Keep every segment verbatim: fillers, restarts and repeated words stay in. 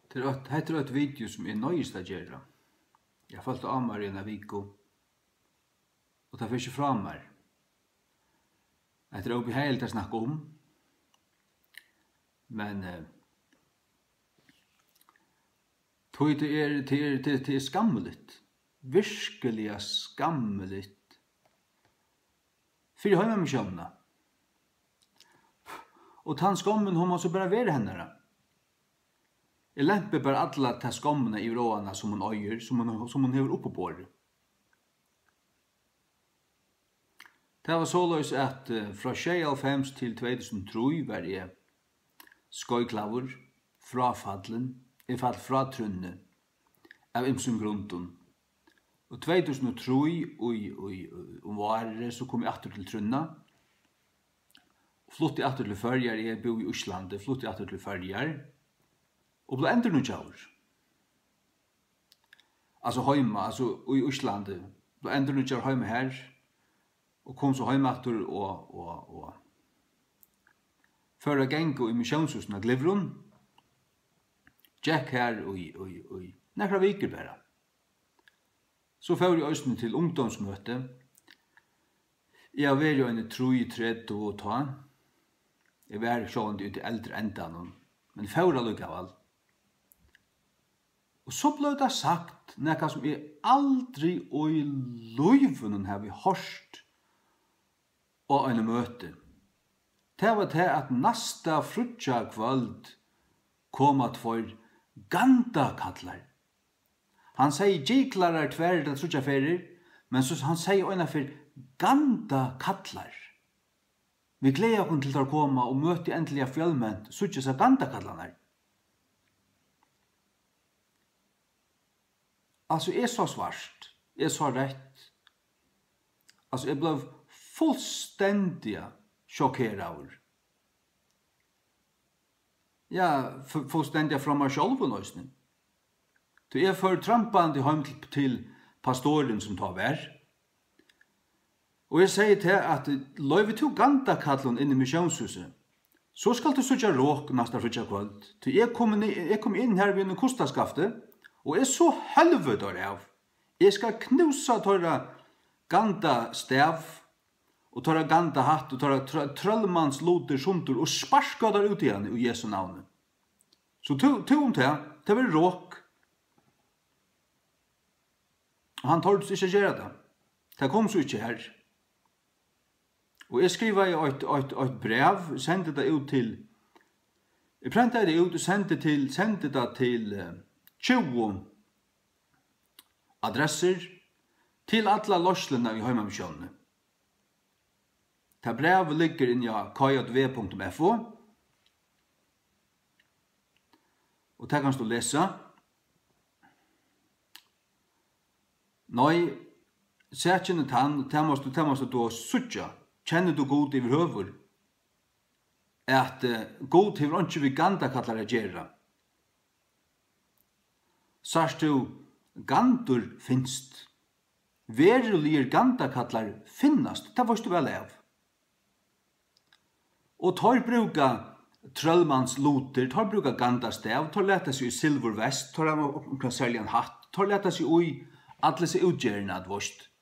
Tað er eitt, hetta er eitt video, sum eg noyðist at gera. Eg havi følt á mær í eina viku, og tað fer ikki frá mær. Hetta er óbehagligt at snakka um, men, eh, tí tað er, tað er, tað, tað er skammiligt. Virkiliga skammiligt. Fyri Heimamissiónina. Og tann skammin, hon má so bara vera hennara. Eg lempi bara alla ta skommina yvir á hana, sum hon eigur, sum hon, sum hon hevur uppiborið. Tað var soleiðis, at, eh, frá sjeyoghálvfems til tvey túsund og trý var eg skeiðklæddur, fráfallin, eg fall frá trúnni av ymsum grundum. Og tvey túsund og trý í, í, í, um várið, so kom eg aftur til trúnna. Flutti aftur til Føroyar, eg búði í Íslandi, flutti aftur til Føroyar og bleiv endurnýggjaður. Altso heima, altso í Íslandi, bleiv endurnýggjaður heima har og kom so heim aftur og, og, og fór at ganga í missiónshúsinum á Glyvrum. Gekk har í, í, í nakrar vikur bara. So fór eg eisini til ungdómsmøti. Eg havi verið í eini trý tretivu tá. Eg var sjálvandi í tí eldri endanum, men fór allíkavæl. Og so bleiv tað sagt, nakað sum eg aldri í lívinum havi hoyrt á einum møti. Tað var tað, at næsta fríggjakvøld koma tveir gandakallar. Hann segði gyklarar tvær ella tríggjar ferðir, men so hann segði eina ferð gandakallar. Vit gleða okkum til teir koma og møti endiliga fjølment, síggja hesar gandakallarnar. Altso, eg sá svart, eg sá reytt. Altso, eg bleiv fullstendiga sjokkeraður. Ja, fu-, fullstendiga frá mær sjálvum eisini. Tí eg fór trampandi heim til, til pastorin, sum tá var. Og eg segði tað, at loyvir tú gandakallum inn í missiónshúsið, so skalt tú síggja rok næsta fríggjakvøld. Tí eg kom inn, eg kom inn har við einum kustaskafti, og eg so helviti av. Eg skal knúsa teirra gandastav og teirra gandahatt og teirra trø-, trøllmanslutir sundur og sparka teir út hiðani í Jesu navni. So tú, tú um tað, tað verður rok. Og hann tordist ikki at gera tað. Tað kom so ikki har. Og eg skrivaði eitt, eitt, eitt bræv, sendi tað út til, eg prentaði tað út og sendi til, sendi tað til, eh, tjúgu adressur til allar leiðslurnar í Heimamissiónini. Tað brævið liggur inni á K J V punktum F O, og tað kanst tú lesa. Nei, sakin er tann, tað mást tú, tað mást tú síggja. Kennir tú Gud yvirhøvur? At, eh, Gud hevur einki við gandakallar at gera. Sært tú, gandur finst. Veruligir gandakallar finnast, tað veitst tú væl av. Og teir brúka trøllmanslutir, teir brúka gandastav, teir lata seg í silvurvest, teir hava onkran serligan hatt, teir lata seg í alla hesa útgerðina, at veitst.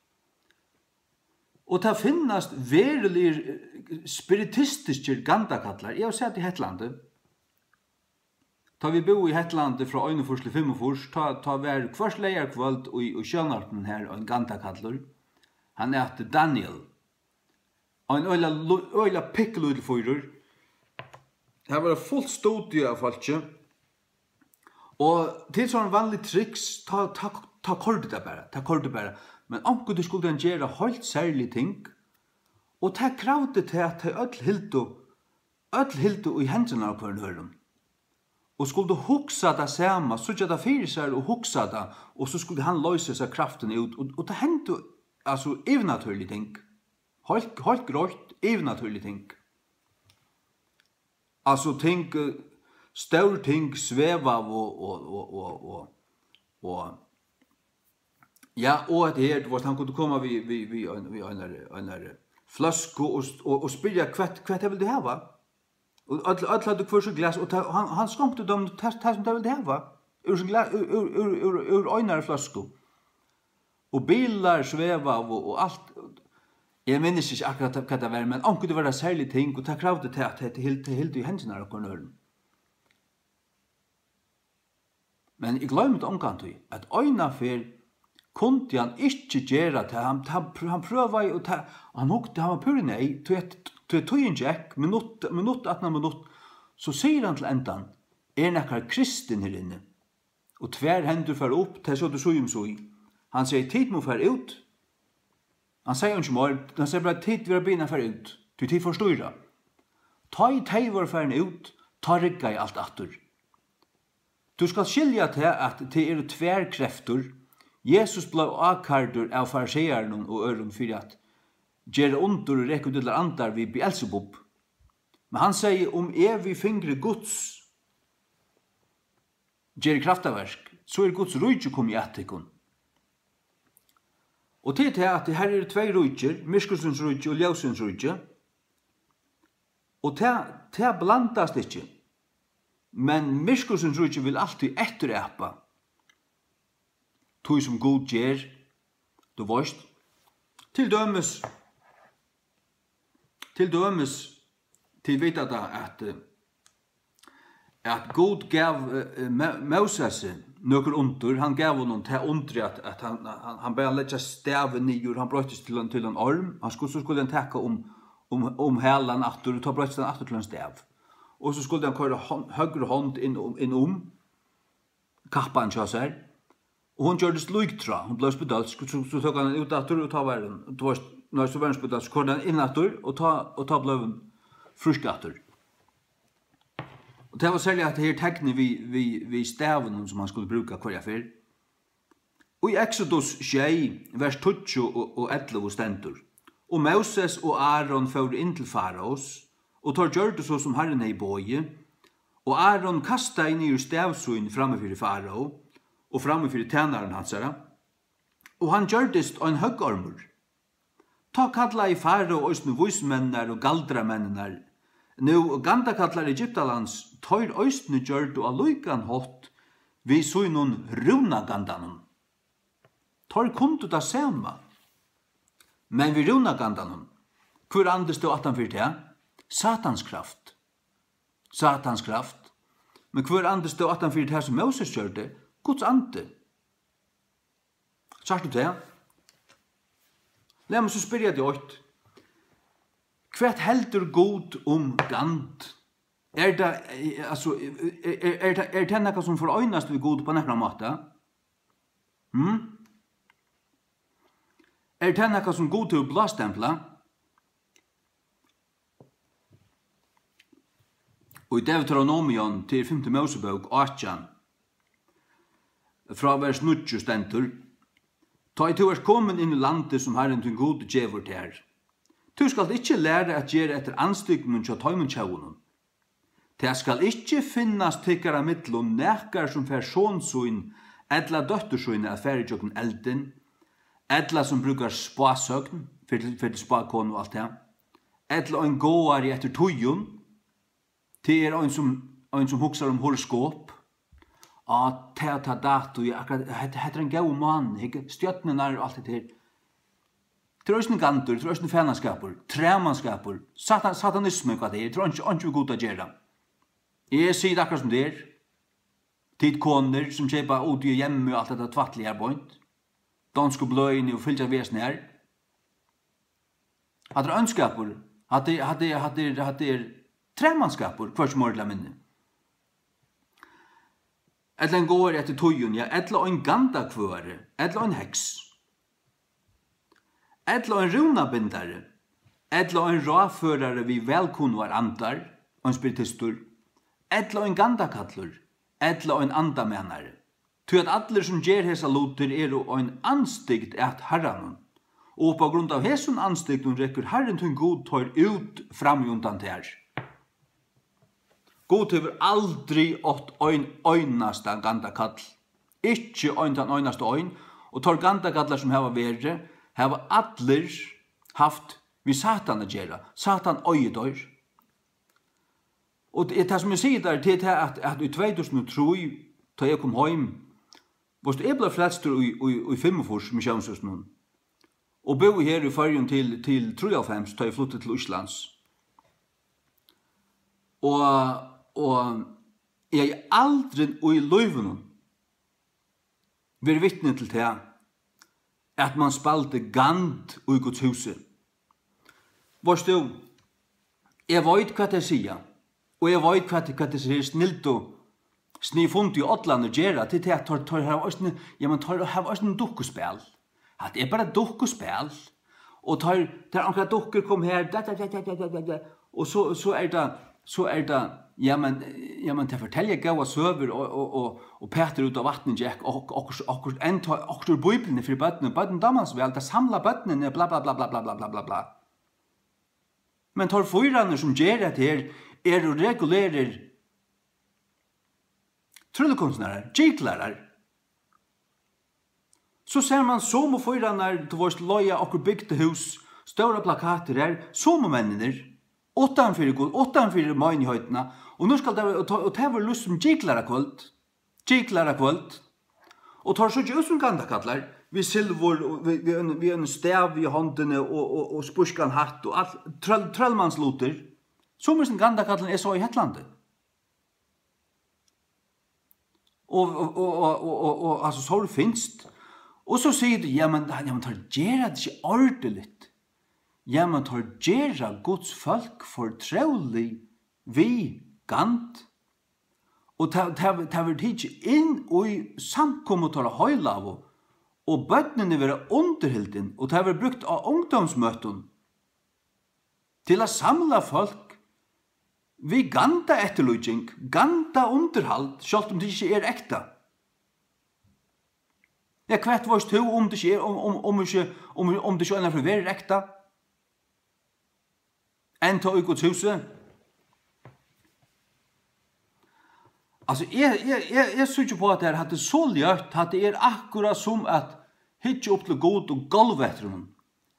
Og tað finnast veruligir, eh, spiritistiskir gandakallar. Eg havi sæð í Hetlandi. Tá vit búðu í Hetlandi frá einogfýrs til fimmogfýrs, tá, tá var hvørt leygarkvøld í, í sjónvarpinum har ein gandakallur. Hann æt Daniel. Ein øgiliga lu-, øgiliga pikkulítil fýrur. Har var fult studio av fólki. Og til sånn vanlig triks, tá, tá, tá koyrdi tað bara, tá koyrdi bara. Men onkuntíð skuldi hann gera heilt serlig ting, og tað kravdi tað, at tey øll hildu, øll hildu í hendurnar á hvørjum øðrum. Og skuldu hugsa tað sama, síggja tað fyri sær og hugsa tað, og so skuldi hann loysa hesa kraftina út, og, og tað hendu, altso, yvirnatúrlig ting. Heilt, heilt greitt, yvirnatúrlig ting. Altso, ting, eh, stór ting svevaðu og, og, og, og, og, og, ja, og hetta her, tú veitst, hann kundi koma við, við, við ein, við einari, einari fløsku og, og, og spyrja, hvat, hvat tey vildu hava. Og øll, øll høvdu hvør sítt glas, og tað, hann, hann skonkti teimum tað, tað, sum tey vildu hava. Úr, gla- úr, úr, úr, úr, úr einari fløsku. Og bilar svevaðu og alt. Eg minnist ikki akkurát, hvat tað var, men onkuntíð var tað serlig ting, og tað kravdi tað, at tey hildu, tey hildu í hendurnar á hvørjum øðrum. Men eg gloymi tað ongantíð, at eina ferð kundi hann ikki gera tað. Hann, hann, hann prøvaði, og tað, hann hugdi, hann var púra neyð, tí at, tí at tíðin gekk, minutt, minutt aftan á minutt, so sigur hann til endan: "Er nakar kristin her inni?" Og tvær hendur fóru upp, tey sótu síð um síð. Hann segði: "Tit mugu fara út." Hann segði einki meir, hann segði bara: "Tit verða biðin at fara út, tí tit forstýra." Tá ið tey vóru farin út, tá riggaði alt aftur. Tú skalt skilja tað, at tað eru tvær kreftur. Jesus bleiv ákærdur av farisearunum og øðrum fyri at gera undur og reka út illar andar við Beelzebub. Men hann segði: "Um eg við fingri Guds geri kraftaverk, so er Guds ríki komið at tykkum." Og tað er tað, at her eru tvey ríkir, myrkursins ríki og ljósins ríki. Og tað, tað blandast ikki. Men myrkursins ríki vil altíð eftirapa tí, sum Gud ger, tú veist. Til dømis, til dømis, tit vita tað, at, eh, at Gud gav, eh, Mo-, Mósesi nøkur undur. Hann gav honum tað undrið, at, at hann, hann, hann bað hann leggja stavin niður, hann broyttist til ein, til ein orm. Hann skuldi, so skuldi hann taka um, um, um halan aftur, og tá broyttist hann aftur til ein stav. Og so skuldi hann koyra hon-, høgru hond inn um, inn um kappan hjá sær, og hon gjørdist líktrá, hon bleiv spedalsk, so, so tók hann hana út aftur, og tá var hon, tú veist, nei, so var hon spedalsk, koyrdi hann inn aftur, og tá, og tá bleiv hon frísk aftur. Og tað var serliga hetta her teknið við, við, við stavinum, sum hann skuldi brúka hvørja ferð. Í Exodus sjey, vers tíggju og, og ellivu stendur: "Og Móses og Áron fóru inn til Faraos, og teir gjørdu so, sum Harrin hevði boðið. Og Áron kastaði niður stav sín frammi fyri Farao og frammi fyri tænarum hansara, og hann gjørdist ein høggormur. Tá kallaði Farao eisini vísmenninar og galdramenninar, nú gandakallar Egyptalands, teir eisini gjørdu á líkan hátt við sínum rúnagandanum." Teir kundu tað sama, men við rúnagandanum. Hvør andi stóð aftan fyri tað? Satans kraft. Satans kraft. Men hvør andi stóð aftan fyri tað, sum Móses gjørdi? Guds andi. Sært tú tað? Lat meg so spyrja teg eitt. Hvat heldur Gud um gand? Er tað, eh, altso, er, er, er tað, er tað nakað, sum foreinast við Gud á nakran máta? Hm? Er tað nakað, sum Gud hevur blástemplað? Og í Deuteronomion, til fimtu Mósebók átjan, frá vers níggju stendur: "Tá ið tú ert komin inn í landið, sum Harrin tín Gud gevur tær, tú skalt ikki læra at gera eftir andstygdunum hjá teimum tjóðunum. Tað skal ikki finnast tykkara millum nakar, sum fær son sín ella dóttur sína at fara ígjøgnum eldin, ella sum brúkar spásøgn, fer til, fer til spákonu og alt tað, ella ein gáari eftir tíðum." Tað er ein, sum, ein, sum hugsar um horoskop. Á, tað, tað dato, ja, akkurát, hetta, hetta er ein góður máni, hygg, stjørnurnar og alt hetta her. Tað er eisini gandur, tað er eisini fanaskapur, træmanskapur, satan-, satanismi, hvat tað er, tað er einki, einki við Gud at gera. Eg sigi tað akkurát, sum tað er. Tit konur, sum keypa út í hjemmi og alt hetta tvætlið her beint, donsku bløðini og fylgja við hesum her. Hatta er óndskapur. Hatta er, hatta er, hatta er, hatta er træmanskapur, hvørki meira ella minni. Ella ein gáari eftir tíðum, ja, ella ein gandakvøðari, ella ein heks. Ella ein rúnabindari, ella ein ráðførari við vælkunnugar andar, ein spiritistur, ella ein gandakallur, ella ein andamanari. Tí at allir, sum ger hesar lutir, eru ein andstygd at Harranum, og upp á grund av hesum andstygdum rekur Harrin tín Gud teir út frammanundan tær. Gud hevur aldri átt ein einasta gandakall, ikki ein tann einasta ein, og teir gandakallar, sum hava verið, hava allir havt við Satan at gera. Satan eigur teir. Og tað, tað sum eg sigi tær, tað er tað, at, at í tvey túsund og trý, tá eg kom heim. Veitst tú, eg bleiv frelstur í, í, í fimmogfýrs, missiónshúsinum, og búði her í Føroyum til, til trýoghálvfems, tá eg flutti til Íslands. Og, og eg hevði aldrin í lívinum verið vitni til tað, at mann spældi gand í Guds húsi. Veitst tú, eg veit, hvat tey siga, og eg veit, hvat, hvat hesir her snildu, sniðfundu allarnir gera, til tað, at teir, teir hava eisini, ja, men teir hava eisini dukkuspæl. Hatta er bara dukkuspæl. Og teir, teir onkrar dukkur kom her, da, da, da, og so, so er tað, so er tað, ja, men, ja, men tey fortelja góðar søgur, og, og, og, og Pætur út á vatnið gekk, og, og, okkurt, okkurt, enn tá, okkurt úr Bíbliuni fyri børnum, børnum dámar so væl, tað samlar børnini, bla, bla, bla. Men teir fýrarnir, sum gera hetta her, eru regulerir tryllekunstnarar, jigglarar. So sær mann somu fýrarnar, tú veitst, leiga okkurt bygdahús, stórar plakatir har, somu menninir, uttanfyri Gud, uttanfyri meinigheitina, og nú skal tað vera, og ta-, og tað verður lýst sum jigglarakvøld, jigglarakvøld, og teir síggja út sum gandakallar, við silvur, og við, við einum, við einum stavi í hondini, og, og, og spískan hatt, og alt, trøll-, trøllmanslutir, sum er sum gandakallin eg sá í Hetlandi. Og, og, og, altso, so finst. Og so sigur tú, ja, men, ja, men teir gera tað ikki ordiligt. Ja, men teir gera Guds fólk fortrúlig við gand. Og tað, tað, tað verður tikið inn í samkomu teirra heilagu, og børnini verða undirhildin, og tað verður brúkt á ungdómsmøtum til at samla fólk við gandaeftirlíking, gandaundirhald, sjálvt um tað ikki er ekta. Ja, hvat veitst tú, um tað ikki er, um, um, um ikki, um, um tað ikki einaferð verður ekta? Enn tá í Guds húsi? Altso, eg, eg, eg, eg síggi upp á, at tað er, hatta er so ljótt, hatta er akkurát sum at hyggja upp til Gud og gálva eftir honum,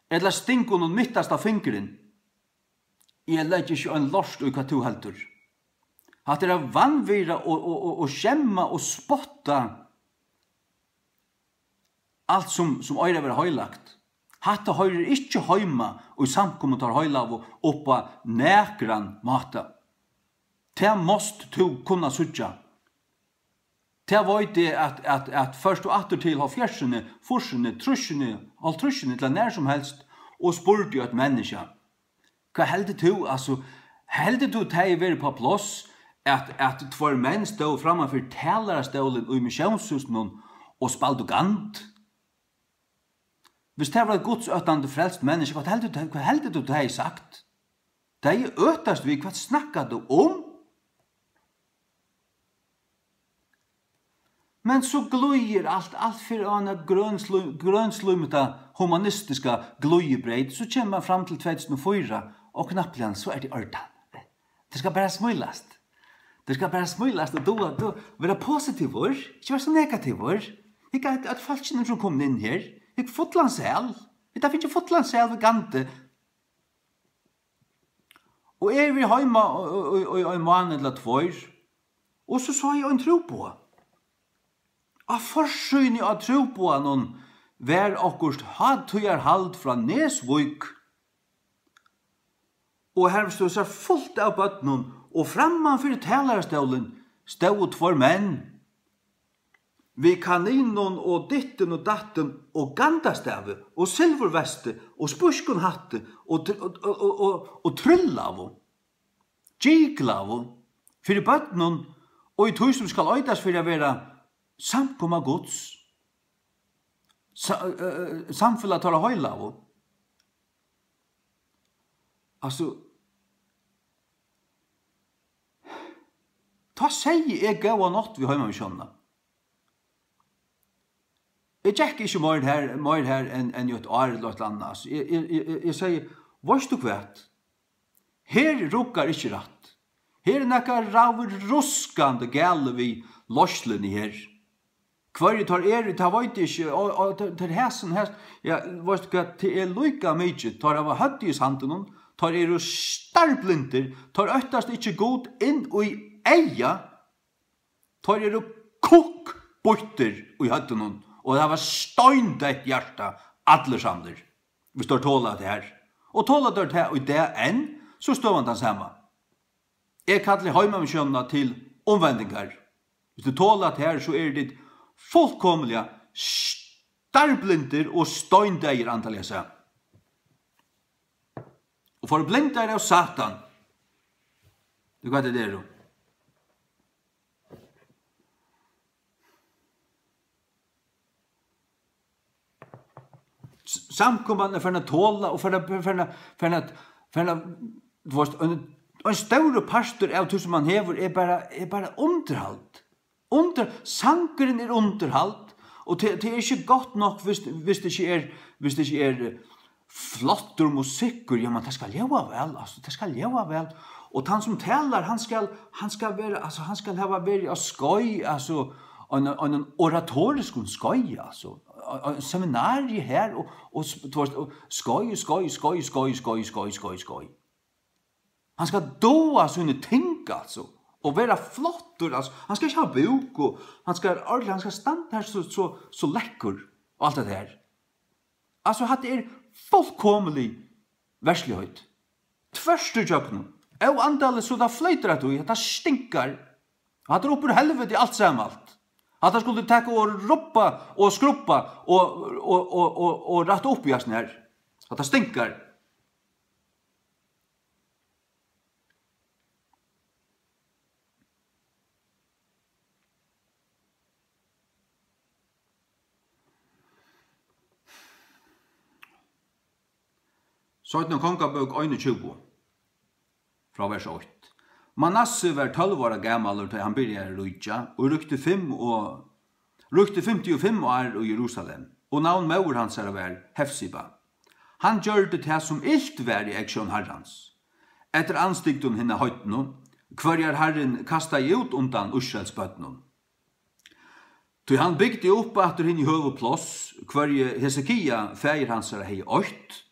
ella stinga honum mittast á fingurin. Eg leggi ikki ein lort í, hvat tú heldur. Hatta er at vanvirða og, og, og, og skemma og spotta alt sum, sum eigur at vera heilagt. Hatta hoyrir ikki heima í samkomu teirra heilagu upp á nakran máta. Tað mást tú kunna síggja. Tað veit eg, at, at, at fórt tú aftur til hálvfjerðsini, fýrsini, trýssini, hálvtrýssini, ella nær sum helst, og spurdi eitt menniskja: "Hvat heldur tú, altso, heldur tú, tað hevði verið upp á pláss, at, at tveir menn stóðu framman fyri talarastólin í missiónshúsinum og spældu gand?" Hvis tað var eitt gudsóttandi, frelst menniskja, hvat heldur tú, hvat heldur tú, tað hevði sagt? Tað hevði óttast við, hvat snakkar tú um? Men so glíðir alt, alt fyri á eina grønslím-, grønslímta humanistiska glíðibreyt, so kemur mann fram til tvey túsund og fýra, og knappliga, so er tað í ordan. Tað skal bara smílast. Tað skal bara smílast og duga, duga, vera positivur, ikki vera so negativur. Hygg at, at fólkini, sum komu inn her, hygg, fullan sal. Vit hava fingið fullan sal við gandi. Og eg eri heima í, í, í ein mánað ella tveir, og so sá eg ein trúboða. Á forsíðuni á trúboðanum var okkurt hátíðarhald frá Nesvík. Og har stóð sær fult av børnum, og framman fyri talarastólin stóðu tveir menn við kaninum og dittin og dattin og gandastavi og silvurvesti og spískum hatti og tr-, og, og, og, og, og trúllaðu, jigglaðu fyri børnum, og í tí sum skal eitast fyri at vera samkoma Guds, sa-, eh, eh, samfelag teirra heilagu. Altso, tá segði eg góða nátt við heimamissiónina. Eg gekk ikki meir har, meir har enn, enn í eitt ár ella eitt ella annað. Altso, eg, eg, eg, eg, eg segði: "Veitst tú hvat? Her riggar ikki rætt. Her er nakað rævruskandi galið við leiðsluni her. Hvørji teir eru, tað veit eg ikki, og, og teir, teir hesin her, ja, veitst tú hvat, tað er líka mikið, teir hava høvdið í sandinum, teir eru starblindir, teir óttast ikki Gud inn í eygað, teir eru pukk býttir í høvdinum, og tað var steindeytt hjarta, allir samdir. Viss teir tola tað her. Og tola teir tað í dag enn, so støðan tann sama. Eg kalli heimamissiónina til umvendingar. Viss tit tola tað her, so eru tit fullkomiliga starblindir og steindeyðir andaliga sæð. Og forblindaðir av Satan. Tað er hvat tit eru. S-, samkoman er farin at tola og farin at, farin at, farin at, farin at, tú veist, ein, ein stórur partur av tí, sum man hevur, er bara, er bara undirhald. Undir-, sangurin er undirhald, og tað, tað er ikki gott nokk, viss, viss tað ikki er, viss tað ikki er, eh, flottur musikkur. Ja, men tað skal ljóða væl, altso, tað skal ljóða væl. Og tann sum talar, hann skal, hann skal vera, altso, hann skal hava verið á skeið, altso, á ein, á ein oratoriskum skeiði, altso, á, á seminari her, og, og s-, tú veist, og skeið, skeið, skeið. Hann skal duga síni ting, altso, og vera flottur, altso, hann skal ikki hava búk, og hann skal ordiliga, hann skal standa her so, so, so lekkur, og alt tað her. Altso, hatta er fullkomiliga verdsligheit. Tvørtur ígjøgnum. Óandaligt, so tað floytur at í, hatta stinkar. Hatta er upp úr helviti alt samalt. Hatta skuldi taka og rubba og skrubba og, og, og, og, og rætta upp í hasum her. Hatta stinkar. Seinnu Kongabók einogtjúgu, frá vers eitt. Manassi var tólv ára gamalur, tá hann byrjaði at ríkja, og ríkti fimm og, ríkti fimti og fimm ár í Jerusalem, og navn móður hansara var Hefsiba. Hann gjørdi tað, sum ilt var í eygsjón Harrans, eftir andstygdum hinna heidnu, hvørjar Harrin kastaði út undan Ísraels børnum. Tí hann bygdi upp aftur hini høgu pláss, hvørji Hesekia, faðir hansara, hevði oytt,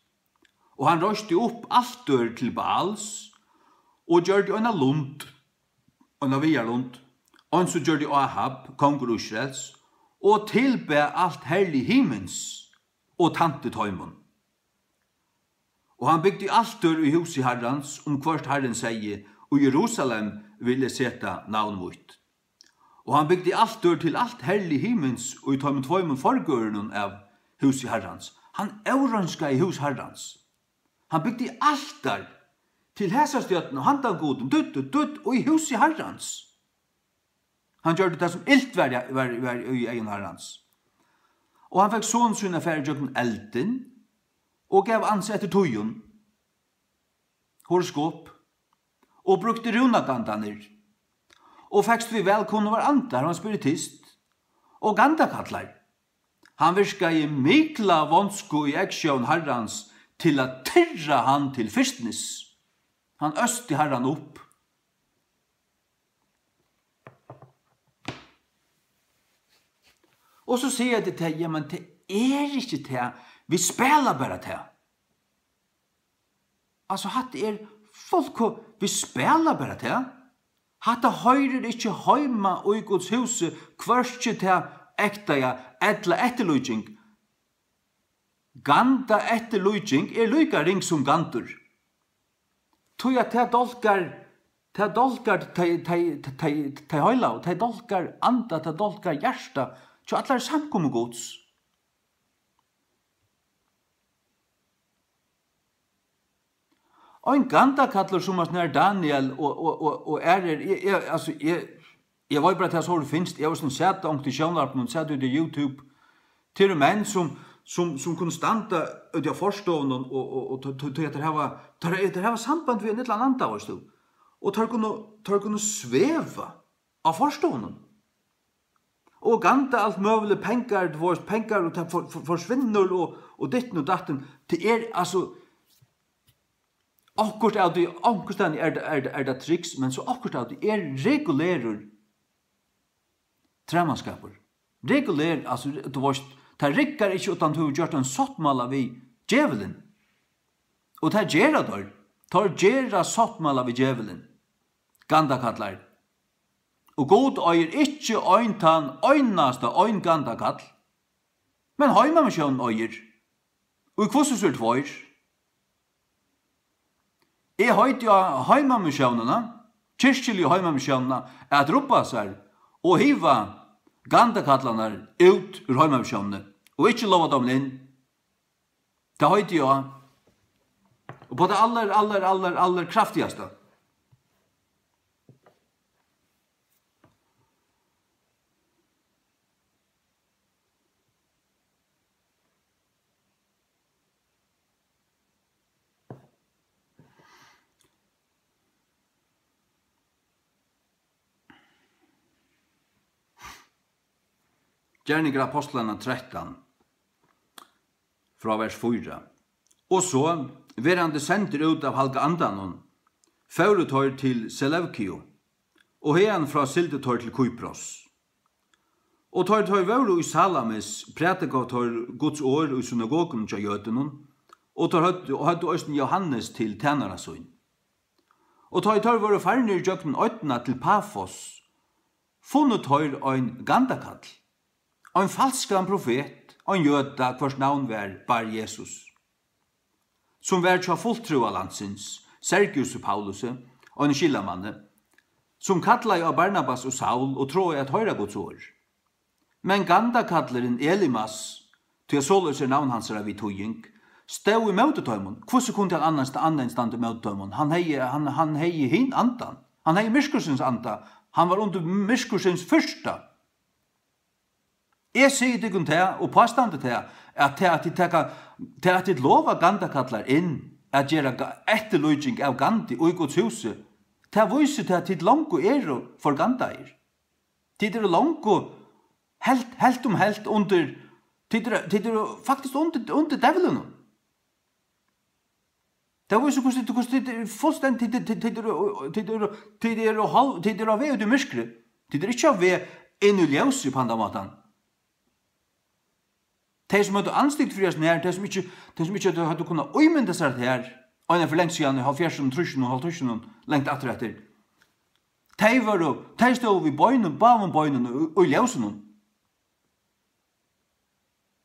og hann reisti upp altur til Baals, og gjørdi eina lund, eina viðarlund, eins og gjørdi Ahab, kongur Ísraels, og tilbað alt herlig himins, og tænti teimum. Og hann bygdi altur í húsi Harrans, um hvørt Harrin segði: Í Jerusalem vil eg seta navn mítt. Og hann bygdi altur til alt herlig himins í teimum tveimum forgørðunum av húsi Harrans. Hann óreinskaði hús Harrans. Hann bygdi altar til hesa stjørnu, handan gudin, dutt, dutt, dutt, í húsi Harrans. Hann gjørdi tað, sum ilt var, var, var í eygum Harrans. Og hann fekk son sín at fara ígjøgnum eldin og gav ansa eftir tíðum, horoskop, og brúkti rúnagandarnir, og fekst við vælkunnugar andar, hann var spiritist, og gandakallar. Hann virkaði mikla vonsku í eygsjón Harrans til at tyrra hann til fyrstnis. Hann østi Harran upp. Og so siga tit tað, jamen, tað er ikki tað. Vit spæla bara tað. Altso, hatta er fullko-, vit spæla bara tað. Hatta hoyrir ikki heima í Guds húsi, hvørki tað ektaða ella eftirlíking. Ganda eftirlíking er líka ring sum gandur. Tí at tað dálkar, tað dálkar tey, tey, tey, tey heilagu, tað dálkar anda, tað dálkar hjarta hjá allari samkomu Guds. Ein gandakallur sum at snara Daniel og, og, og, og aðrir, eg, eg, altso, eg, eg veit bara, at tað so finst, eg havi sum sæð tað ongt í sjónvarpinum, sæð tað í YouTube, tað eru menn sum, sum, sum kunnu standa úti á forstovunum og, og, og, og, og, og teir hava, teir, teir hava samband við ein ella annan anda, veist tú, og teir kunnu, teir kunnu sveva á forstovunum. Og ganda alt møguligt, pengar, tú veist, pengar, og tað for-, for-, forsvinnur, og, og ditten og datten. Tað er, altso, okkurt av tí, onkustaðni er, er, er tað triks, men so okkurt av tí er regulerur træmanskapur. Reguler, altso, tú veist, tað riggar ikki uttan tú hevur gjørt ein sáttmála við djevulin. Og tað gera teir. Teir gera sáttmála við djevulin. Gandakallar. Og Gud eigur ikki ein tann einasta ein gandakall, men heimamissiónin eigur. Og hvussu so er tveir? Eg heiti á heimamissiónina, kirkjuligu heimamissiónina, at rubba sær og hiva gandakallarnar út úr heimamissiónini og ikki lova teimum inn. Tað heiti eg á. Og på tað allar, allar, allar, allar kraftigasta. Gerningar Ápostlanna trettan, frá vers fýra. Og so, verandi sendir út av Halga Andanum, fóru teir til Selevkiu, og haðan frá sigldu teir til Kypros. Og tá ið teir vóru í Salamis, prædikaðu teir Guds orð í synagoguni hjá jødunum, og teir høvdu, og høvdu eisini Jóhannes til tænara sín. Og tá ið teir vóru farnir ígjøgnum oynna til Pafos, funnu teir ein gandakall, ein falskan profet, ein jøda, hvørs navn var Bar Jesus, sum var hjá fulltrúa landsins, Sergiusi Paulusi, einum skilamanni, sum kallaði á Barnabas og Saul og tráaði at hoyra Guds orð. Men gandakallurin Elimas, tí at soleiðis er navn hansara við týðing, stóð ímóti teimum. Hvussu kundi hann annars, annað enn standa ímóti teimum? Hann hevði, hann, hann hevði hin andan. Hann hevði myrkursins anda. Hann var undir myrkursins fyrsta. Eg sigi tykkum tað og pástandi tað, at tað, at tit taka, tað, at tit lova gandakallar inn at gera ga-, eftirlíking av gandi í Guds húsi, tað vísir tað, at tit longu eru forgandaðir. Tit eru longu helt, helt um helt undir, tit eru, tit eru faktiskt undir, undir djevlinum. Tað vísir, hvussu tit, hvussu tit eru fullstend-, tit, tit, tit eru, tit eru, tit eru hálv-, tit eru á veg út í myrkrið. Tit eru ikki á veg inn í ljósið, pandamátan. Tey, sum høvdu andstygd fyri hasum her, tey, sum ikki, tey, sum ikki høvdu, høvdu kunnað ímynda sær tað her, eina fyri langt síðan, í hálvfjerðsunum, trýssunum, hálvtrýssunum, langt aftur eftir. Tey vóru, tey stóðu við beinum, báðum beinum í, í ljósinum.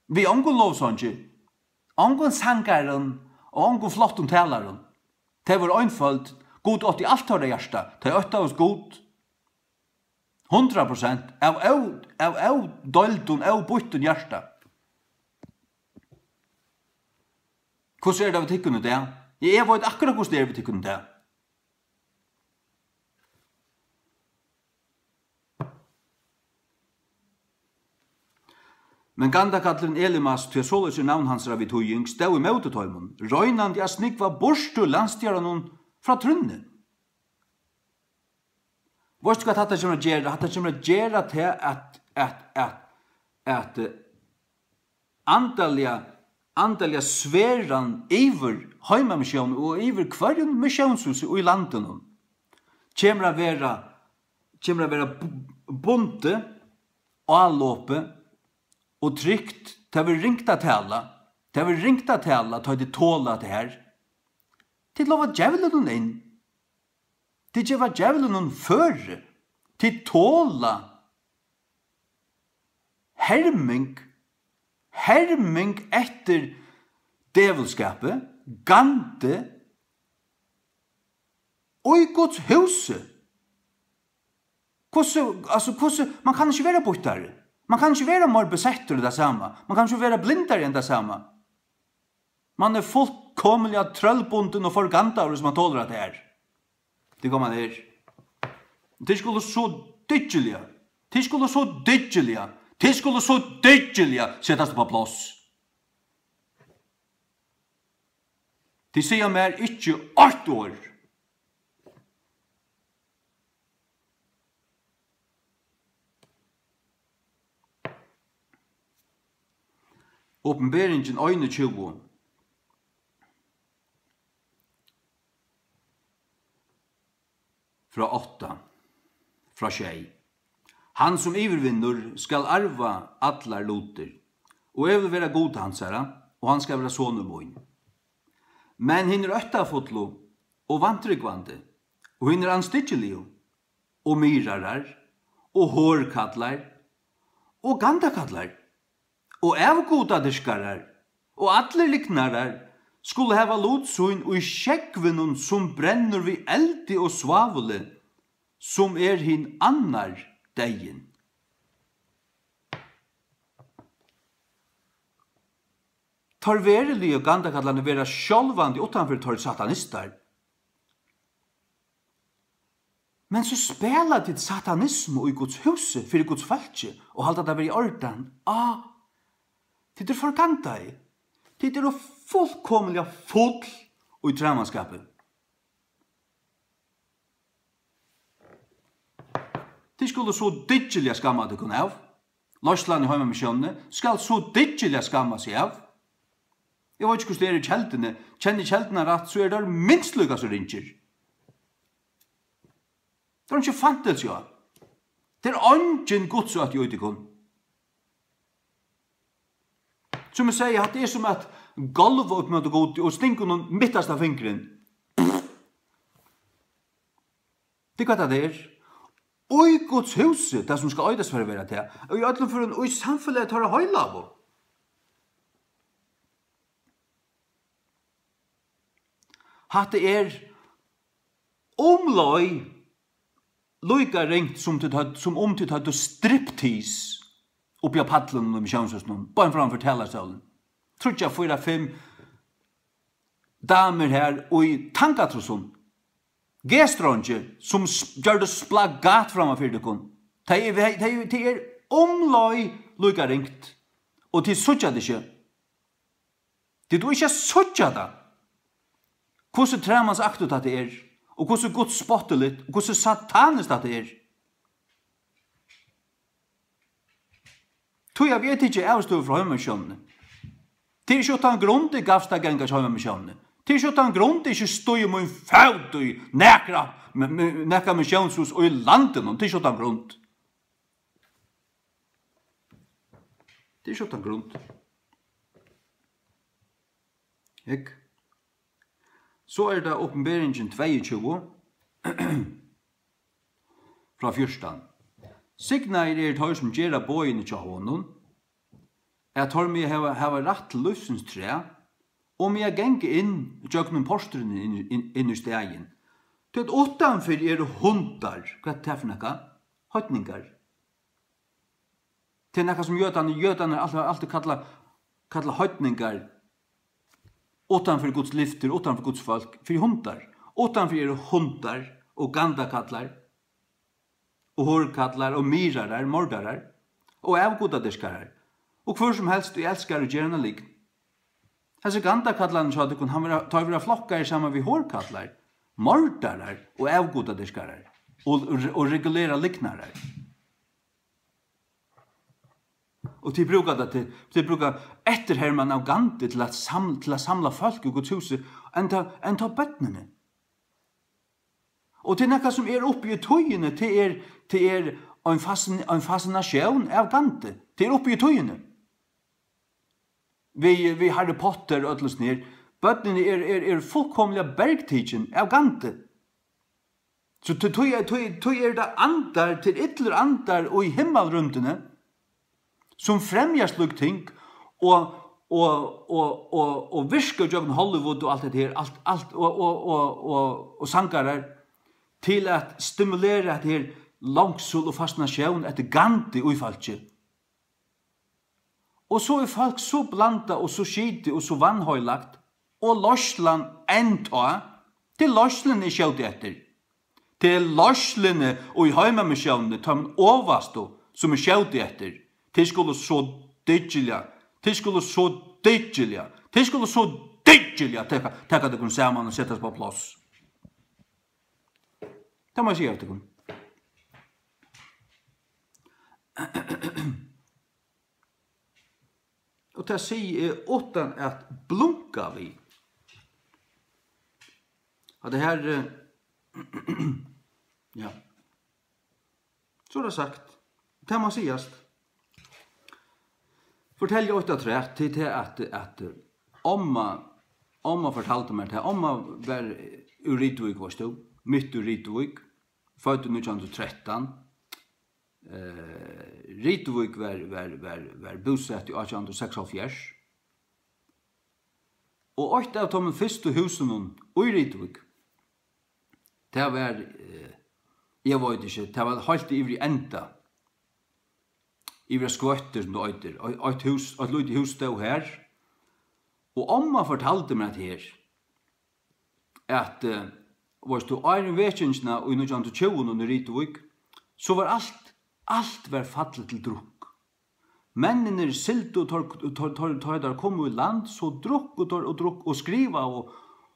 Við ongum lovsangi, ongum sangarum og ongum flottum talarum. Tey vóru einføld. Gud átti alt teirra hjarta. Tey óttaðust Gud. Hundrað prosent av ó-, av ódeildum, óbýttum hjarta. Hvussu er tað við tykkum í dag? Ja, eg veit akkurát, hvussu tað er við tykkum í dag. Men gandakallurin Elimas, tí soleiðis er navn hansara við týðing, stóð ímóti teimum, roynandi at snúgva burtur landsstjóranum frá trúnni. Veitst tú, hvat hatta kemur at gera? Hatta kemur at gera tað, at, at, at, at, eh, andaliga, andaliga sveran yvir heimamissión og yvir hvørjum missiónshúsi í landinum kemur at vera, kemur at vera bu-, bundið, álopið og trygt. Tað verður ringt at tala. Tað verður ringt at tala, tá tit tola tað her. Tit lova djevlinum inn. Tit geva djevlinum føri. Tit tola herming, herming eftir djevulskapi, gandi, í Guds húsi. Hvussu, altso, hvussu, man kann ikki vera býttari. Man kann ikki vera meir besettur í tað sama. Man kann ikki vera blindari enn tað sama. Man er fullkomiliga trøllbundin og forgandaður, hvis man tolir at tað er. Tit koma her. Tit skulu so dyggiliga, tit skulu so dyggiliga, tit skulu so dyggiliga setast upp á pláss. Tit siga mær ikki eitt orð. Opinberingin einogtjúgu, frá átta, frá sjey. Hann, sum yvirvinnur, skal arva allar lutir, og eg vil vera Gud hansara, og hann skal vera sonur mín. Men hinir óttafullu og vantrúgvandi, og hinir andstyggiligu, og myrðarar, og hórkallar og gandakallar og avgudadyrkarar og allir lygnarar skulu hava lut sín í sjógvinum, sum brennur við eldi og svávuli, sum er hin annar deyðin. Teir veruligu gandakallarnir verða sjálvandi uttanfyri teir satanistar. Men so spæla tit satanismu í Guds húsi fyri Guds fólki og halda tað vera í ordan. Á, tit eru forgandaði. Tit eru fullkomiliga full í træmanskapi. Tit skulu so dyggiliga skamma tykkum av. Leiðslan í Heimamissiónini skal so dyggiliga skamma seg av. Eg veit ikki, hvussu tað er í kelduni. Kenni eg kelduna rætt, so eru teir minst líka so ringir. Tað er einki fantilsi á. Tað er eingin gudsótti í tykkum. Sum eg sigi, hatta er sum at gálva upp móti Gudi og stinga honum mittasta fingurin. Tað er hvat tað er. Í Guds húsi, tað sum skal eitast fyri at vera tað, og í øllum førum í samfelagi teirra heilagu. Hatta er umleið líka ringt, sum tit høvdu, sum um tit høvdu striptease uppi á pallinum í Missiónshúsinum, beint framman fyri talarstólin. Tríggjar, fýra, fimm damur har í tangatrusum, G-strongir, sum s-, gjørdu spagat framman fyri tykkum. Tey, tey, tey, tey er umleið líka ringt, og tit síggja tað ikki. Tit duga ikki at síggja tað. Hvussu træmansaktigt hatta er, og hvussu gudsspottiligt, og hvussu sataniskt hatta er. Tí havi eg tikið avstøðu frá Heimamissiónini. Tað er ikki uttan grund, eg gavst at ganga hjá Heimamissiónini. Tað er ikki uttan grund, eg ikki stígi mín fót í nakra, me-, me-, nakað missiónshús í landinum. Tað er ikki uttan grund. Tað er ikki uttan grund. Hygg. So er tað Opinberingin tveyogtjúgu, frá fjúrtan. Signaðir eru teir, sum gera boðini hjá honum, at teir mega hava, hava rætt til lívsins træ, og mega ganga inn gjøgnum porturin inn, inn, inn í staðin. Tí at uttanfyri eru hundar. Hvat er tað fyri nakað? Heidningar. Tað er nakað, sum jødarnir, jødarnir altíð, altíð kalla, kalla heidningar, uttanfyri Guds lyftir, uttanfyri Guds fólk, fyri hundar. Uttanfyri eru hundar og gandakallar og hórkallar og myrðarar, mordarar og avgudadyrkarar, og hvør sum helst ið elskar at gera eina lygn. Hasir gandakallarnir hjá tykkum, hann verða, teir verða flokkaðir saman við hórkallar, mordarar og avgudadyrkarar og, og, og regulera lygnarar. Og tit brúka tað til, tit brúka eftirherman av Gandhi til at sam-, til at samla fólk í Guds húsi, enn tá, enn tá børnini. Og tað er nakað, sum er uppi í tíðini, tað er, tað er ein fascin-, ein fascinatión av Gandhi. Tað er uppi í tíðini. Við, við Harry Potter og øllum sum er. Børnini er, er, er fullkomiliga bergtikin av Gandhi. So tí, tí, tí, tí eru tað andar, tað eru illir andar í himmalrúmdini, sum fremja slík ting og, og, og, og, og virka gjøgnum Hollywood og alt hetta her, alt, alt, og, og, og, og, og sangarar, til at stimulera hetta her longsul og fascinatión eftir Gandhi í fólki. Og so er fólk so blandað og so skitið og so vanheilagt, og leiðslan enntá, tað er leiðsluni eg skjóti eftir. Tað er leiðsluni í Heimamissiónini, teimum ovastu, sum eg skjóti eftir. Tit skulu so dyggiliga, tit skulu so dyggiliga, tit skulu so dyggiliga taka, taka tykkum saman og seta tað á pláss. Tað má eg siga tykkum. Og tað sigi eg uttan at blunka við. At tað her, eh, ja. So er tað sagt. Tað má sigast. Fortelja eitt afturat, til tað at, at, eh, omma, omma fortaldi mær tað. Omma var úr Rituvík, veitst tú, mitt úr Rituvík, fødd í nítjan hundrað og trettan. Eh, Rituvík var, var, var, var búsett í átjan hundrað og seksoghálvfjerðs. Og eitt av teimum fyrstu húsunum í Rituvík, tað var, eh, eg veit ikki, tað var heilt yvir í enda, yvir á Skvøttur, sum tað eitur. Ei-, eitt hús, eitt lítið hús stóð har, og omma fortaldi mær at her, at, eh, veitst tú, áðrenn vekingina í nítjan hundrað og tjúgu í Rituvík, so var alt, alt var fallið til drukk. Menninir sigldu, teir, teir, teir, teir, teir komu í land, so drukku teir og drukku og skrivaðu,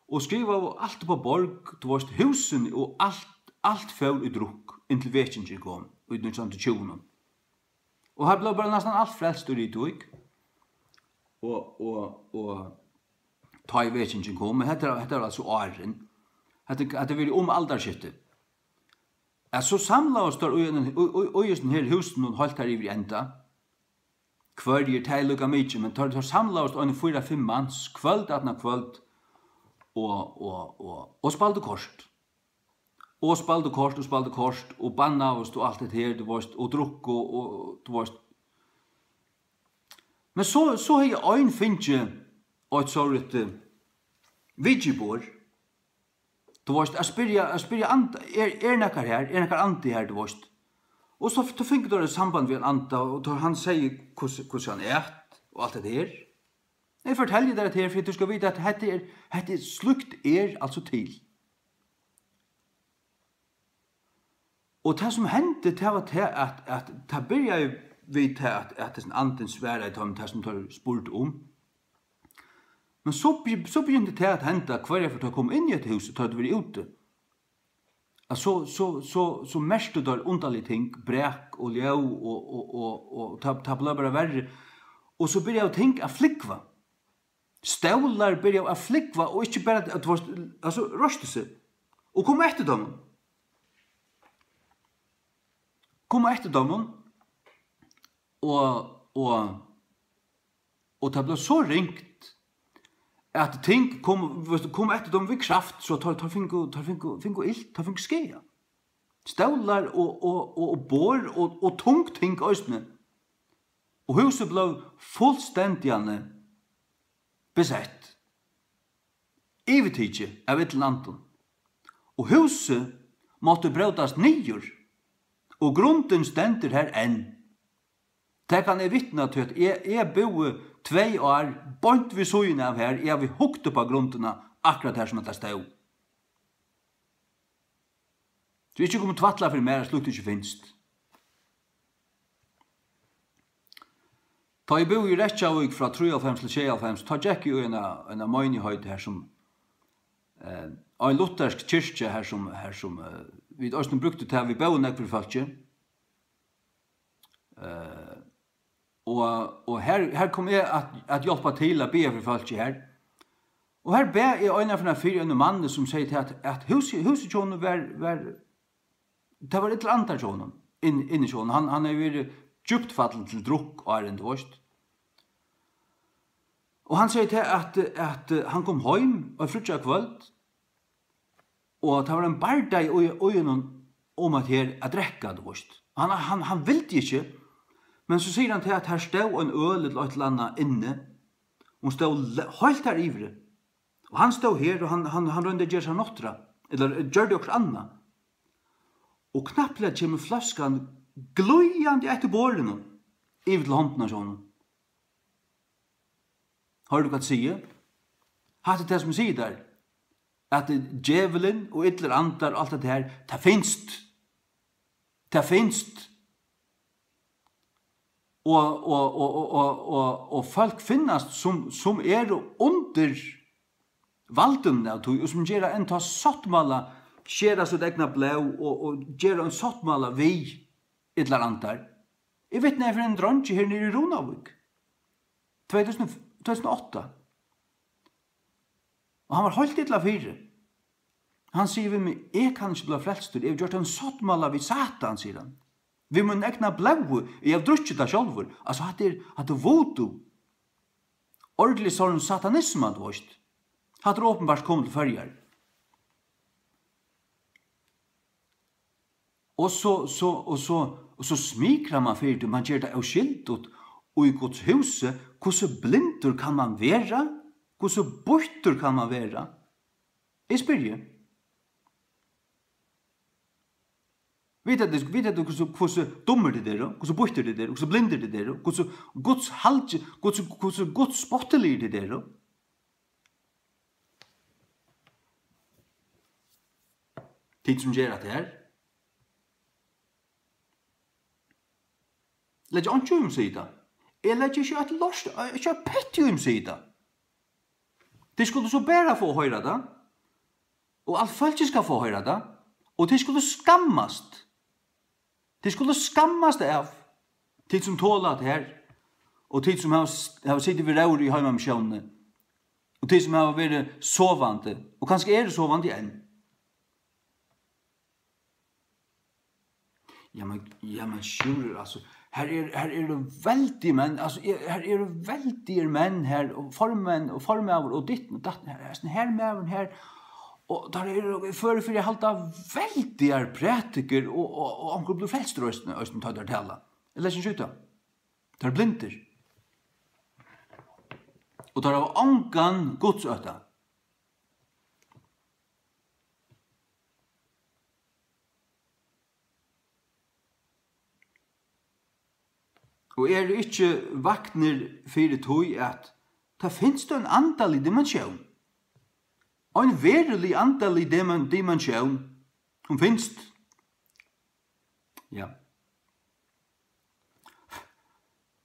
og skrivaðu alt upp á borg, tú veitst, húsini og alt, alt fór í drukk, inntil vekingin kom í nítjan hundrað og tjúgu. Og har bleiv bara næstan alt frelst í Rituvík. Og, og, og tá ið vekingin kom, men hetta er, hetta er altso áðrenn. Hetta, hetta er verið um aldarskiftið. At so samlaðust teir í einum, í, í, í hesum her húsinum heilt har yvir í enda. Hvørjir, tað er líka mikið, men teir, teir samlaðust eini fýra, fimm mans, kvøld aftan á kvøld, og, og, og, og spældu kort. Og spældu kort, og spældu kort, og bannaðust, og alt hetta her, tú veitst, og drukku, og, og, tú veitst. Men so, so hevði ein fingið eitt sovorðið, eh, viðgerðarborð. Tú veitst, at spyrja, at spyrja and-, er, er nakar her, er nakar andi her, tú veitst. Og so, so fingu teir eitt samband við ein anda, og tá hann segði, hvussu, hvussu hann æt, og alt hetta her. Eg fortelji tær hetta her, fyri at tú skal vita, at hetta er, hetta er, slíkt er altso til. Og tað, sum hendi, tað var tað, at, at tað byrjaði við tað, at, at hesin andin svaraði teimum tað, sum teir spurdu um. Men so be-, so begynti tað at henda, hvørja ferð teir komu inn í hetta húsið, tá teir vóru úti, at so, so, so, so merktu teir undarlig ting, brak og ljóð, og, og, og, og tað, tað bleiv bara verri. Og so byrjaðu ting at flúgva. Stólar byrjaðu at flúgva, og ikki bara at, at, altso, reistu seg og komu eftir teimum. Komu eftir teimum, og, og, og tað bleiv so ringt, at ting komu, veitst tú, komu eftir teimum við kraft, so teir, teir fingu, teir fingu, fingu ilt, teir fingu skaða. Stólar og, og, og, og borð og, og tung ting eisini. Og húsið bleiv fullstendiliga besett, yvirtikið av illum andum. Og húsið mátti brótast niður, og grundin stendur har enn. Tað kann eg vitna til, at eg, eg búði tvey ár beint við síðuna av har, eg havi hugt upp á grundina, akkurát har sum hetta stóð. So ikki kom tvætla fyri mær, at slíkt ikki finst. Tá eg búði í Reykjavík frá trýoghálvfems til sjeyoghálvfems, tá gekk eg í eina, eina meinigheit har sum, eh, ein luthersk kirkja har sum, har sum, eh, vit eisini brúktu tað, vit bóðu nógv fyri fólki. Eh, og, og her, her kom eg at, at hjálpa til at biðja fyri fólki her. Og her bað eg einaferð fyri einum manni, sum segði til at, at húsið, húsið hjá honum var, var, tað var illur andur hjá honum, inn, inni hjá honum. Hann, hann hevði verið djúpt fallin til drukk, áðrenn, tú veitst. Og hann segði til at, at, eh, hann kom heim eitt fríggjakvøld, og tað var ein bardagi í, í honum um at her at drekka, tú veitst. Hann, hann, hann vildi ikki, men so sigur hann til at her stóð ein øl ella eitt ella annað inni. Hon stóð le-, heilt har yviri. Og hann stóð her, og hann, hann, hann royndi at gera sær nátturða, ella, eh, gjørdi okkurt annað. Og knappliga kemur fløskan glíðandi eftir borðinum yvir til hondina hjá honum. Hoyrir tú hvat eg sigi? Hatta er tað, sum eg sigi tær, at djevulin og illir andar og alt hetta her, tað finst. Tað finst. Og, og, og fólk finnast, sum, sum eru undir valdinum av tí, og sum gera enntá sáttmála, skera sítt egna blóð og, og gera ein sáttmála við illar andar. Eg vitnaði fyri einum dreingi her niðri í Runavík, tvey túsund, tvey túsund og átta. Og hann var heilt illa fyri. Hann sigur við meg: "Eg kann ikki blíva frelstur, eg havi gjørt ein sáttmála við Satan," sigur hann. "Við mínum egna blóði, eg havi drukkið tað sjálvur." Altso, hatta er, hatta er voodoo. Ordiliga sovorðin satanisma, tú veitst. Hatta er openbart komið til Føroyar. Og so, so, og so, og Hvussu smikrar mann fyri tí, mann ger tað óskyldigt í Guds húsi? Hvussu blindur kann mann vera? Hvussu býttur kann mann vera? Eg spyrji. Vita tit, vita tit hvussu, hvussu dummir tit eru, hvussu býttir tit eru, hvussu blindir tit eru, hvussu Guds halgi, hvussu, hvussu Guds spottiligir tit eru? Tit sum gera hatta her. Leggja einki í um siga tað. Eg leggi ikki eitt lort, ikki eitt petti í um siga tað. Tit skuldu so bara fáa hoyra tað. Og alt fólkið skal fáa hoyra tað. Og tit skuldu skammast. Tit skuldu skammast av. Tit sum tola hatta her. Og tit sum hava, hava sitið við róður í heimamissiónini. Og tit sum hava verið sovandi. Og kanska eru sovandi enn. Ja, men, ja, men Sjúrður, altso, her er, her eru veldigir menn, altso, eg, her eru veldigir menn her, og formenn, og formaður, og ditt, og datt, her, hesin her maðurin her, og teir eru í føri fyri at halda veldigar prædikur, og, og, og onkur blívur frelstur eisini, eisini tá teir tala. Eg lesi ikki út av. Teir eru blindir. Og teir hava ongan gudsótta. Og eru ikki vaknir fyri tí, at tað finst ein andalig dimensión. Ein verulig andalig dimen-, dimensión. Hon finst. Ja.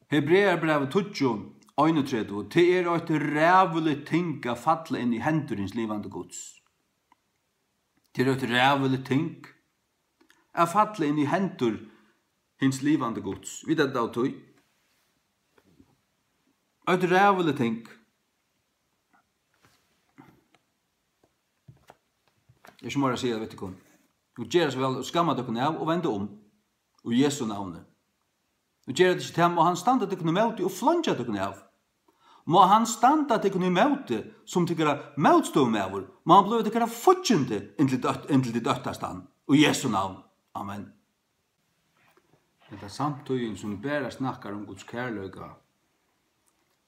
Hebrearabrævið tíggju, einogtretivu: Tað er eitt ræðuligt ting at falla inn í hendur hins livandi Guds. Tað er eitt ræðuligt ting at falla inn í hendur hins livandi Guds. Vit vita av tí. Eitt ræðuligt ting. Eg eri ikki meira at siga við tykkum. Og gera so væl og skamma tykkum av og venda um. Í Jesu navni. Og gera tykkum ikki tað, má hann standa tykkum ímóti og fleingja tykkum av. Má hann standa tykkum ímóti sum tykkara mótstøðumaður, má hann blíva tykkara fíggindi inntil døtt, inntil tit óttast hann. Í Jesu navn. Amen. Hetta samtíðin sum bara snakkar um Guds kærleika,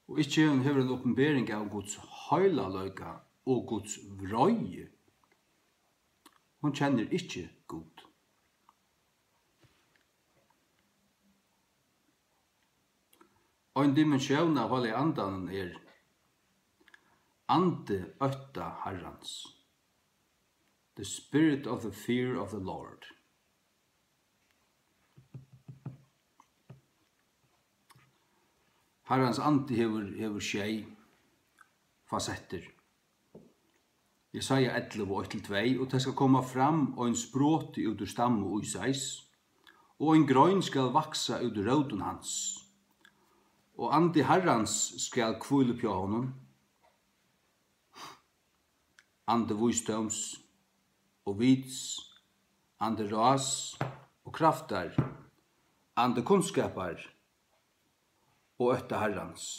og ikki hevur eina opinbering av Guds heilagleika og Guds vreiði. Hon kennir ikki Gud. Ein dimensión av Heilaga Andanum er andi ótta Harrans. The spirit of the fear of the Lord. Harrans andi hevur, hevur sjey fasettir. Jesaja ellivu, eitt til tvey: Og tað skal koma fram ein sproti út úr stammu Ísais, og ein grein skal vaksa út úr rótum hans, og andi Harrans skal hvíla uppi á honum, andi vísdóms og vits, andi ráðs og kraftar, andi kunnskapar og ótta Harrans.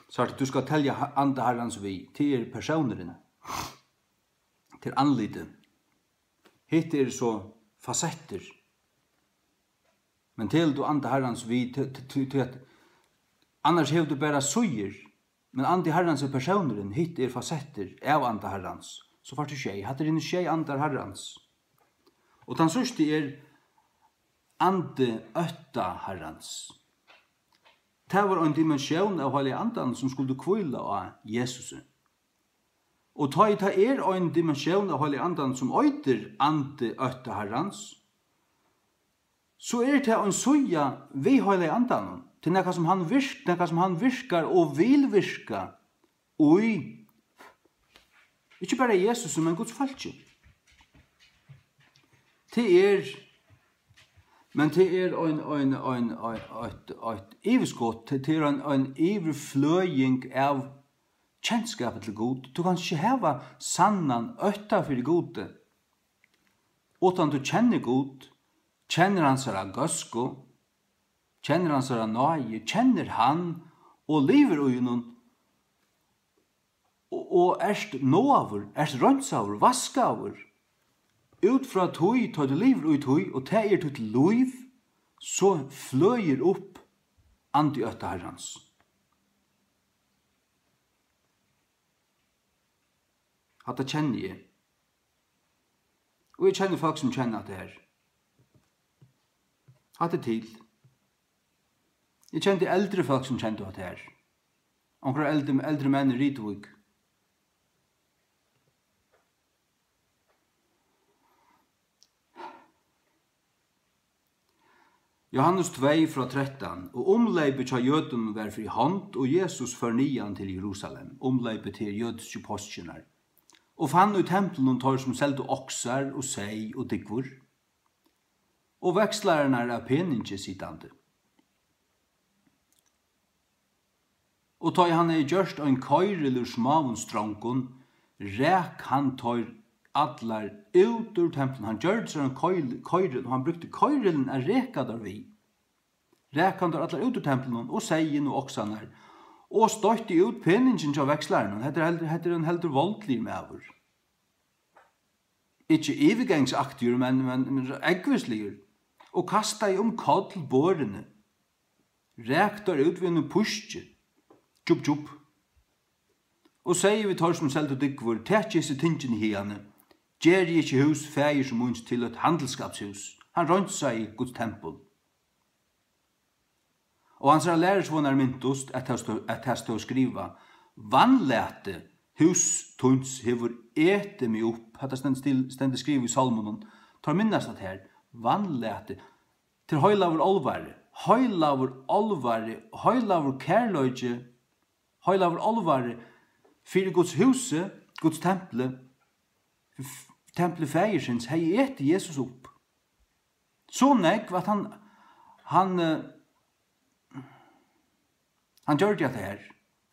Sært tú, tú skalt telja ha-, anda Harrans við, tað er persónurin, tað er andlitið. Hitt eru so fasettir. Men telur tú anda Harrans við, tí, tí, tí, tí at annars hevur tú bara síður. Men andi Harrans er persónurin, hitt er fasettir av anda Harrans. So fært tú sjey. Hatta eru hinir sjey andar Harrans. Og tann síðsti er andi ótta Harrans. Tað var ein dimensión av Heilaga Andanum, sum skuldi hvíla á Jesusi. Og tá ið tað er ein dimensión av Heilaga Andanum, sum eitur andi ótta Harrans, so er tað ein síða við Heilaga Andanum. Tað er nakað, sum hann virk-, nakað, sum hann virkar og vil virka í, ikki bara Jesus, men Guds fólki. Tað er, men tað er ein, ein, ein, ein, eitt, eitt yvirskot, tað er ein, ein yvirfløðing av kenskapi til Gud. Tú kanst ikki hava sannan ótta fyri Gudi, uttan tú kennir Gud, kennir hansara góðsku, kennir hansara náði, kennir hann og livir í honum, og, og ert náaður, ert reinsaður, vaskaður, út frá tí, tá tú livir í tí, og tað er títt lív, so fløgir upp andi ótta Harrans. Hatta kenni eg. Og eg kenni fólk, sum kenna hatta her. Hatta er til. Eg kendi eldri fólk, sum kendu hatta her. Onkrar eldri, eldri menn í Rituvík. Johannes tvey frá trettan: Og umleypið hjá jødunum var fyri hond, og Jesus fór niðan til Jerusalem, umleypið til jødisku páskirnar, og fann í templinum teir, sum seldu oksar og seyð og dúgvur, og vekslararnar av peningi sitandi. Og tá ið hann hevði gjørt ein koyril úr smáum strongum, rak hann teir allar út úr templinum. Hann gjørdi sær ein koyril, koyril, og hann brúkti koyrilin at reka teir við. Rak hann teir allar út úr templinum, og seyðin og oksarnar, og stoytti út peningin hjá vekslarunum. Hetta er heldur, hetta er ein heldur voldligur maður. Ikki yvirgangsaktigur, men, men, men ógvusligur, og kastaði um koll borðini, rak teir út við einum píski. Djup, djup. Og segði við teir, sum seldu dúgvur: Takið hesi tingini hiðani, gerið ikki hús faðirs míns til eitt handilsskapshús. Hann reinsaði Guds tempul. Og hansara lærisveinar mintust, at tað stóð, at tað stóð skrivað: Vanlæti húss tíns hevur etið meg upp. Hatta stendur stil-, stendur skrivað í Sálmunum. Teir minnast at her, vanlæti, til heilagur álvari, heilagur álvari, heilagur kærleiki, heilagur álvari fyri Guds húsi, Guds templi, f-, templi faðirsins, hevði etið Jesus upp. So nógv, at hann, hann, eh, hann gjørdi hatta her.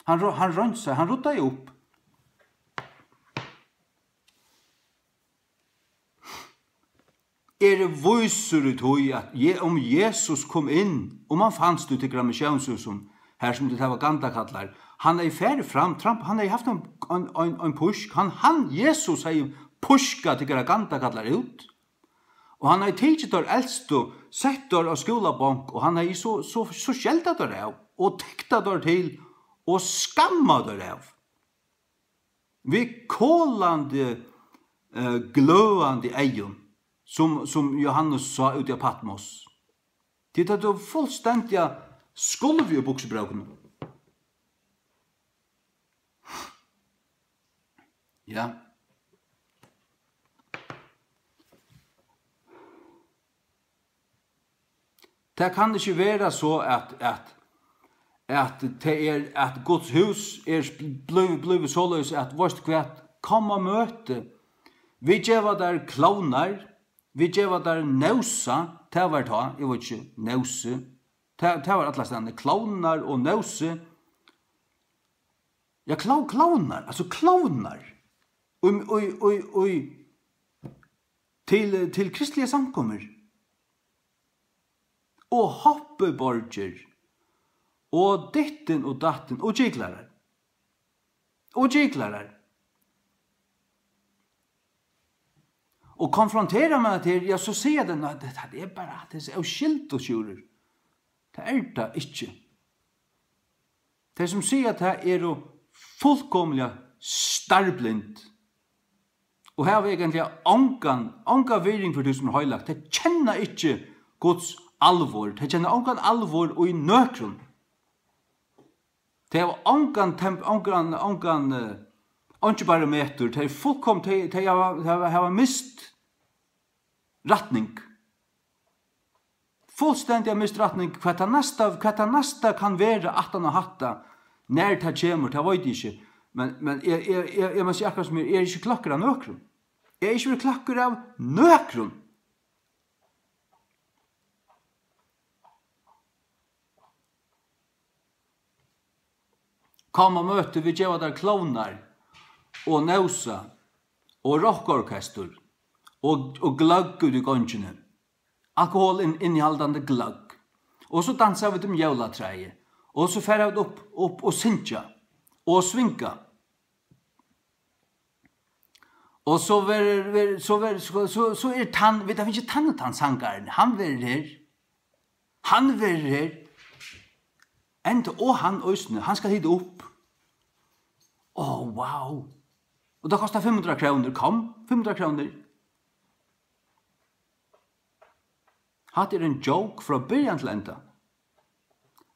Hann ro-, hann reinsaði, hann ruddaði upp. Eri vísur í tí, at Je-, um Jesus kom inn, um hann fanst í tykkara missiónshúsum, har sum tit hava gandakallar, hann hevði farið fram, tramp-, hann hevði havt ein, ein, ein, ein písk, hann, hann, Jesus hevði pískað tykkara gandakallar út. Og hann hevði tikið teir elstu, sett teir á skúlabonk, og hann hevði so, so, so skeldað teir av, og tiktað teir til, og skammað teir av. Við kolandi, eh, gløðandi eygum, sum, sum Jóhannes sá úti á Patmos. Tit høvdu fullstendiga skulv í buksubrókunum. Ja. Tað kann ikki vera so, at, at, at tað er, at Guds hús er sp-, blív-, blívið soleiðis, at, veitst tú hvat, kom á møti. Vit geva tær klovnar, vit geva tær nósa, tað var tá, eg veit ikki, nósi. Tað, tað var allastaðni, klovnar og nósi. Ja, kló-, klovnar, altso klovnar. Í, í, í, í, til, til kristligar samkomur. Og hoppiborgir. Og dittin og dattin. Og gyklarar. Og gyklarar. Og konfronterar man tað her, ja, so siga tey, nei, tað, tað er bara, tað er so óskyldigt, Sjúrður. Tað er tað ikki. Tey, sum siga tað, eru fullkomiliga starblind og hava eigentliga ongan, onga virðing fyri tí, sum er heilagt. Tey kenna ikki Guds alvor. Tey kenna ongan alvor í nøkrum. Tey hava ongan temp-, ongan, ongan, eh, ongan barometur. Tey eru fullkom-, tey, tey hava, hava, hava mist rætning. Fullstendiga mist rætning. Hvat tað næsta, hvat tað næsta kann vera aftan á hatta, nær tað kemur, tað veit eg ikki. Men, men eg, eg, eg, eg má siga akkurát sum er, eg eri ikki kløkkur av nøkrum. Eg eri ikki verið kløkkur av nøkrum. Kom á møti, vit geva tær klovnar og nósa og rokkorkestur og, og gløgg úti í gongini. Alkohol inn-, innihaldandi gløgg. Og so dansa vit um jólatræið. Og so fara vit upp, upp og syngja og svinga. Og so verður, verður, so verður, so, so, so er tann, vit hava fingið tann og tann sangarin, hann verður her. Hann verður her. Enda, og hann eisini, hann skal hita upp. Áh, wow. Og tað kostar fimm hundrað krónur, kom, fimm hundrað krónur. Hatta er ein joke frá byrjan til enda.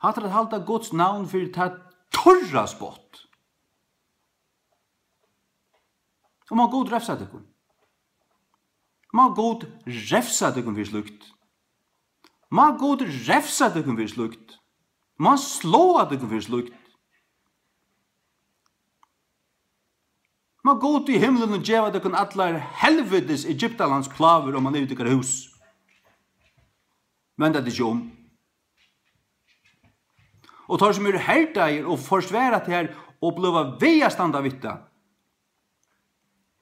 Hatta er at halda Guds navn fyri tað turra spott. Og má Gud revsa tykkum. Má Gud revsa tykkum fyri slíkt. Má Gud revsa tykkum fyri slíkt. Má sláa tykkum fyri slíkt. Má Gud í himlinum geva tykkum allar helvitis Egyptalands plágur oman yvir tykkara hús. Vend tykkum ikki um. Og teir, sum eru herdaðir og forsvara tær og blíva við at standa við tað,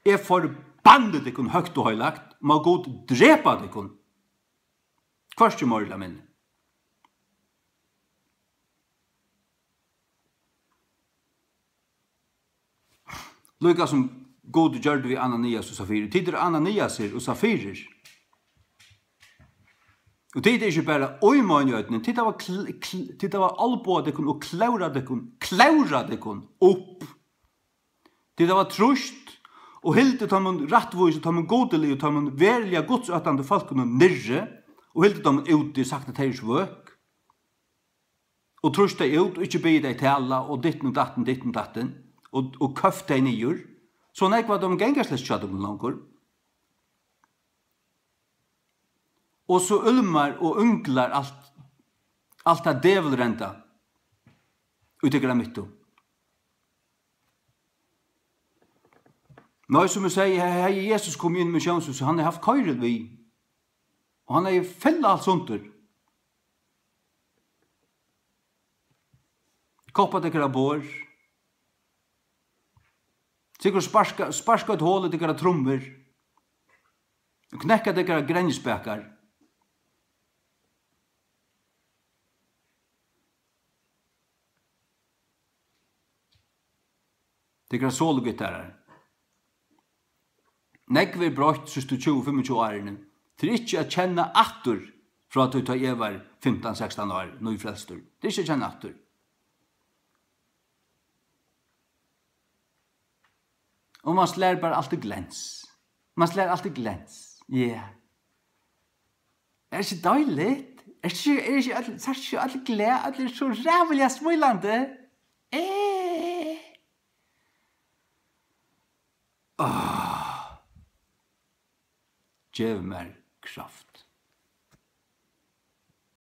eg forbanni tykkum høgt og heilagt, má Gud drepa tykkum. Hvørki meira ella minni. Líka sum Gud gjørdi við Ananias og Safiru. Tit eru Ananiasir og Safirir. Og tit eru ikki bara í Meinjøtini, tit hava kl-, kl-, tit hava albáað tykkum og klórað tykkum, klórað tykkum upp. Tit hava trýst og hildið teimum rættvísu, teimum gudiligu, teimum veruliga gudsóttandi fólkunum niðri og hildið teimum úti, sagt at tey eru svøk. Og trýst tey út, og ikki biðið tey tala, og ditten og datten, ditten og datten, og, og køvt tey niður, so nógv at teimum ganga slett ikki hjá tykkum longur. Og so úlmar og unglar alt, alt tað djevulrenda í tykkara midtu. Nei, sum eg segði, he-, hevði Jesus komið inn í missiónshúsið, hann hevði havt koyrilt við. Og hann hevði fillað alt sundur. Koppað tykkara borð. Sikkurt sparka-, sparkað eitt hol í tykkara trummur. Og knekkað tykkara grenjuspakar. Tykkara sologitarar. Nógv er broytt síðstu tjúgu, fimmogtjúgu árini. Tað er ikki at kenna aftur frá tí, tá eg var fimtan, sekstan ár, nýfrelstur. Tað er ikki at kenna aftur. Og mann slær bara alt í glens. Mann slær alt í glens. Ja. Er ikki deiligt? Er ikki, er ikki øll, sært ikki øll glað, øll eru so ræðuliga smílandi? Eh. Ah. Gev mær kraft.